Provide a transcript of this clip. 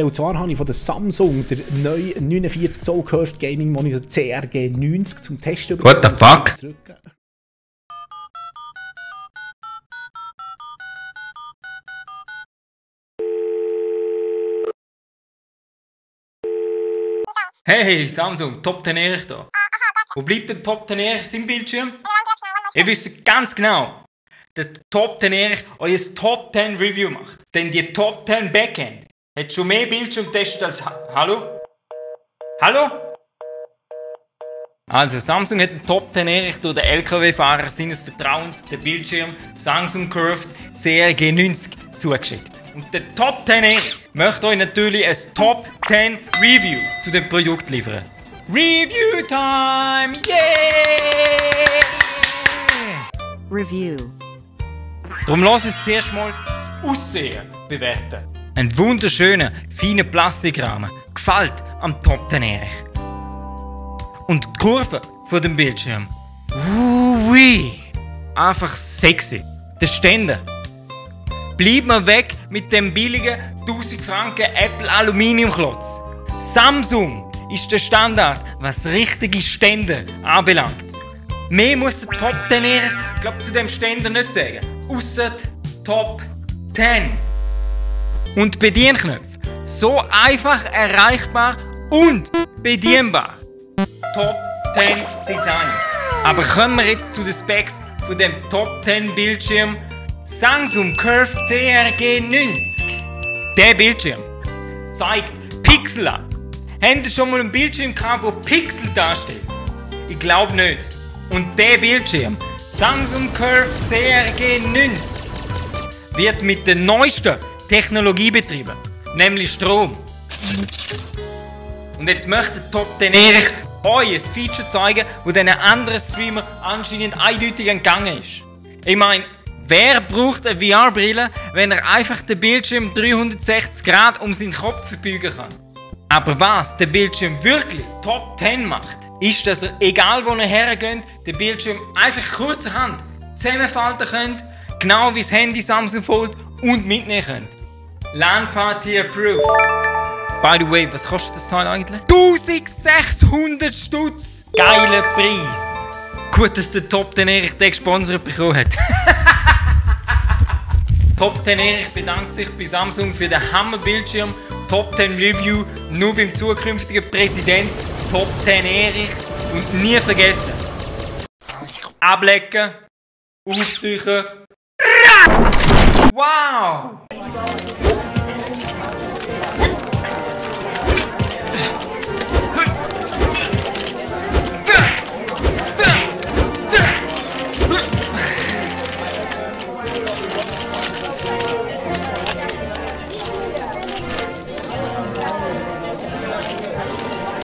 Und zwar habe ich von der Samsung den neuen 49 Zoll Curved Gaming Monitor CRG 90 zum Testen bekommen. What the fuck? Hey Samsung, Top 10 Erich da. Wo bleibt der Top 10 Erich im Bildschirm? Ihr wisst ganz genau, dass der Top 10 Erich euer Top 10 Review macht. Denn die Top 10 Backend hat schon mehr Bildschirm getestet als... Hallo? Hallo? Also Samsung hat den Top 10 Erich durch den LKW-Fahrer seines Vertrauens den Bildschirm Samsung Curved CRG 90 zugeschickt. Und der Top 10 Erich möchte euch natürlich ein Top 10 Review zu dem Produkt liefern. Review Time! Yeah! Review. Darum lass uns zuerst mal das Aussehen bewerten. Ein wunderschöner, feiner Plastikrahmen gefällt am Top 10 Erich. Und die Kurve von dem Bildschirm. Ui! Einfach sexy. Der Ständer. Bleib mal weg mit dem billigen 1000 Franken Apple Aluminiumklotz. Samsung ist der Standard, was richtige Ständer anbelangt. Mehr muss der Top 10 Erich, zu dem Ständer nicht sagen. Ausser Top 10. Und Bedienknöpfe. So einfach erreichbar und bedienbar. Top 10 Design. Aber kommen wir jetzt zu den Specs von dem Top 10 Bildschirm Samsung Curved CRG 90. Der Bildschirm zeigt Pixel an. Habt ihr schon mal einen Bildschirm gehabt, wo Pixel darstellt? Ich glaube nicht. Und der Bildschirm Samsung Curved CRG 90 wird mit der neuesten Technologie betrieben, nämlich Strom. Und jetzt möchte Top 10 Erich euch ein Feature zeigen, das diesen anderen Streamer anscheinend eindeutig entgangen ist. Ich meine, wer braucht eine VR-Brille, wenn er einfach den Bildschirm 360 Grad um seinen Kopf verbeugen kann? Aber was der Bildschirm wirklich Top 10 macht, ist, dass er, egal wo ihr hergeht, den Bildschirm einfach kurzerhand zusammenfalten könnt, genau wie das Handy Samsung Fold und mitnehmen könnt. LAN-Party approved. By the way, was kostet das Teil eigentlich? 1600 Stutz! Geiler Preis! Gut, dass der Top 10 Erich den gesponsert bekommen hat. Top 10 Erich bedankt sich bei Samsung für den Hammer-Bildschirm. Top 10 Review nur beim zukünftigen Präsident Top 10 Erich. Und nie vergessen: ablecken, aufziehen. Wow!